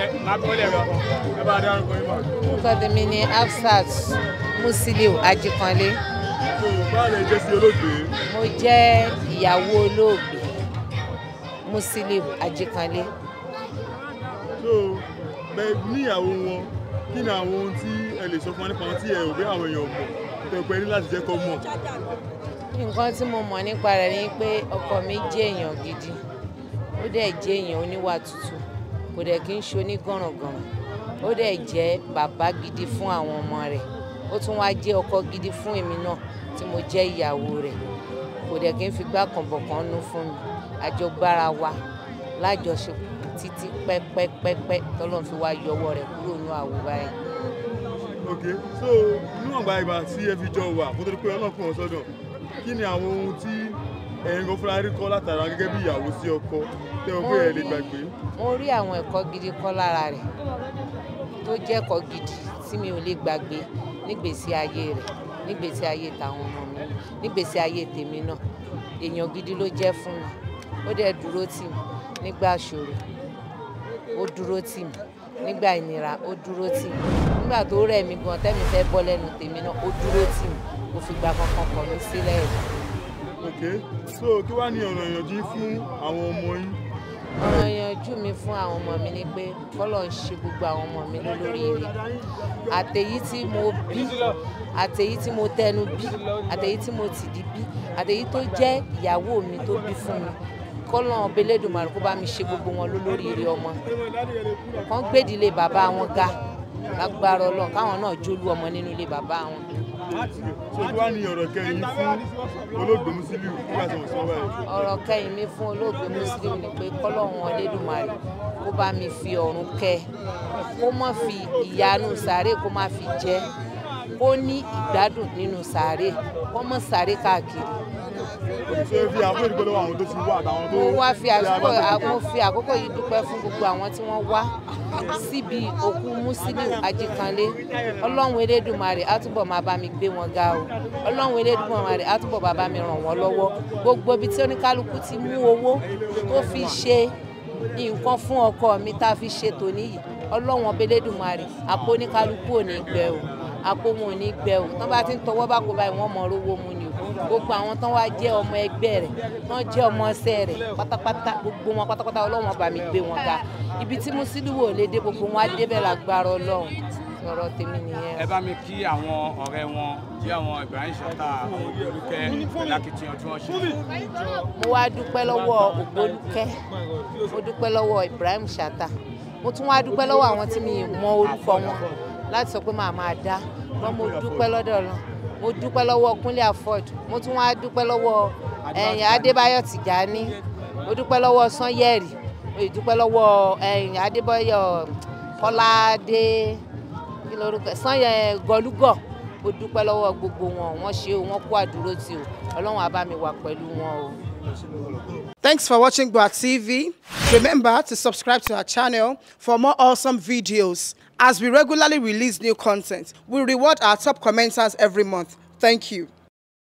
Ẹ bá dárúkọ yín mà. Orúkọ tèmi ni Hafsat Musiliu Ajikanle. So báwo lẹ jẹ́ sí olóògbé? Mo jẹ́ ìyàwó olóògbé Musiliu Ajikanle. So bẹ́ẹ̀ níyàwó wọn, kí ni àwọn ohun tí ẹ lè sọ fún wa nípa wọn tí ẹ ò bí àwọn èèyàn mọ̀ tó pẹ́ ní láti jẹ́ kó mọ̀? Nǹkan tí mo mọ̀ nípa rẹ̀ ni pé ọkọ mi jẹ́ èèyàn gidi, ó dẹ̀ jẹ́ èèyàn oníwà tútù, kò dẹ̀ kí ń ṣe onígànràngànràn, ó dẹ̀ jẹ́ bàbá gidi fún àwọn ọmọ rẹ̀, ó tún wá jẹ́ ọkọ gidi fún èmi náà tí mo jẹ́ ìyàwó rẹ̀, kò dẹ̀ kí ń fi gbá kànbọ̀kàn nú fún mi. Àjọgbára wa lájọṣepọ̀ títí pẹ́pẹ́pẹ́pẹ́ tọ́lọ́run fi wá yọwọ́ rẹ̀ kúrò ní àwò báyìí. Ok, so níwọ̀nba ìgbà tí ẹ fi jọ wà kó tó di pé Ọlọ́run pè wọ́n sọ́dọ̀, kí ni àwọn ohun tí ẹ̀yin gan fúnra rí kọ́ látara gẹ́gẹ́ bí ìyàwó sí ọkọ tẹ́ ọ pé ẹ lè gbàgbé? Mo rí àwọn ẹ̀kọ́ gidi kọ́ lára rẹ̀ tó jẹ́ ẹ̀kọ́ gidi tí mi ò lè gbàgbé nígbèsí ayé rẹ̀, nígbèsí ayé tàwọn ọmọ mi, nígbèsí ayé tèmi náà. Èèyàn gidi ló jẹ́ fún mi, ó dẹ̀ dúró tì mí nígbà ìṣòro, ó dúró tì mí nígbà ìnira, ó dúró tì mí nígbà tó rẹ̀ mí gan tẹ́mi fẹ́ bọ́ lẹ́nu tèmi náà, ó dúró tì mí, kò fìgbà kankan kọ̀ mí sílẹ̀ rí. Ok, so kí wàá ní ọ̀rọ̀ ìyànjú fún àwọn ọmọ yín? Ọ̀rọ̀ ìyànjú mi fún àwọn ọmọ mi ni pé k'Ọlọ́run ṣe gbogbo àwọn ọmọ mi lólóríire, àtèyí tí mo bí, àtèyí tí mo tẹnu bí, àtèyí tí mo tìdí bí, àtèyí tó jẹ́ ìyàwó mi tó bí fún mi, k'Ọlọ́run Ọba Elédùmarè kó bá mi ṣe gbogbo wọn lólóríire ọmọ, kán gbédìlé bàbá wọn ga lágbára Ọlọ́run, káwọn náà jólú ọmọ nínú ilé bàbá wọn. So kí wàá ní ọ̀rọ̀ kẹ́yìn fún olóògbé Musiliu nígbà tí wọ́n sọ báyìí? Ọ̀rọ̀ kẹ́yìn mi fún olóògbé Musiliu ni pé k'Ọlọ́run Elédùmarè kó bá mi fi ọ̀run kẹ́, kó má fi ìyanu sàárè kó má fi jẹ, kó ní ìgbádùn nínú sàárè, kó má sàárè káàkiri. Ṣé fi àkókò ìdúpẹ́ lọ́wọ́ àwọn tó ti wá àtàwọn tó Mo wá fi àsìkò, mo fi àkókò yìí dúpẹ́ fún gbogbo àwọn tí wọ́n wá síbi òkú Musiliu Ajikanle. Ọlọ́run Elédùmarè á túbọ̀ máa bá mi gbé wọn ga o. Ọlọ́run Elédùmarè á túbọ̀ máa bá mi ràn wọ́n lọ́wọ́. Gbogbo ibi tí oníkálukú ti mú owó tó fi ṣe nǹkan fún ọkọ mi tá a fi ṣe tòní yìí, Ọlọ́run Ọba Elédùmarè àpò oníkálukú ò ní gbẹ o, àpò wọn ò ní gbẹ o. Tán bá ti ń tọwọ́ bá kó báyìí wọ́n mọ rówó mu ni o. Gbogbo àwọn tán wá jẹ́ ọmọ ẹgbẹ́ rẹ̀, tán jẹ́ ọmọ ọsẹ rẹ̀ pátápátá, gbogbo wọn pátápátá Ọlọ́run bá mi gbé wọn ga. Ibi tí Musiliu ò lè dé gbogbo wọn á débẹ̀ lágbára Ọlọ́run. Ọ̀rọ̀ tèmi nìyẹn. Ẹ bá mi kí àwọn ọ̀rẹ́ wọn bí àwọn Ibrahim Chatta, àwọn Ògbólúkẹ́ lákìtìyàn tí wọ́n ṣe. Mo wá dúpẹ́ lọ́wọ́ Ògbólúkẹ́, mo dúpẹ́ lọ́wọ́ Ibrahim Chatta, mo tún wá dúpẹ́ lọ́wọ́ àwọn tí mi mọ orúkọ wọn láti sọ pé màá máa dá wọn. Mo dúpẹ́ lọ́dọ̀ lọ, mo dúpẹ́ lọ́wọ́ Kúnlé Afod, mo tún wá dúpẹ́ lọ́wọ́ ẹ̀yìn Adébáyọ̀ Tìjání, mo dúpẹ́ lọ́wọ́ Sanyẹ̀rì, mo sì dúpẹ́ lọ́wọ́ ẹ̀yìn Adébáyọ̀ Kọ́ládé, kí lorúkọ Sanyẹ̀ Gọlúgọ̀. Mo dúpẹ́ lọ́wọ́ gbogbo wọn, wọ́n ṣe o, wọ́n kú àdúró tì o, Ọlọ́run á bá mi wà pẹ̀lú wọn o. Thanks for watching Gua TV. Remember to subscribe to our channel for more awesome videos. As we regularly release new content, we reward our top commenters every month. Thank you.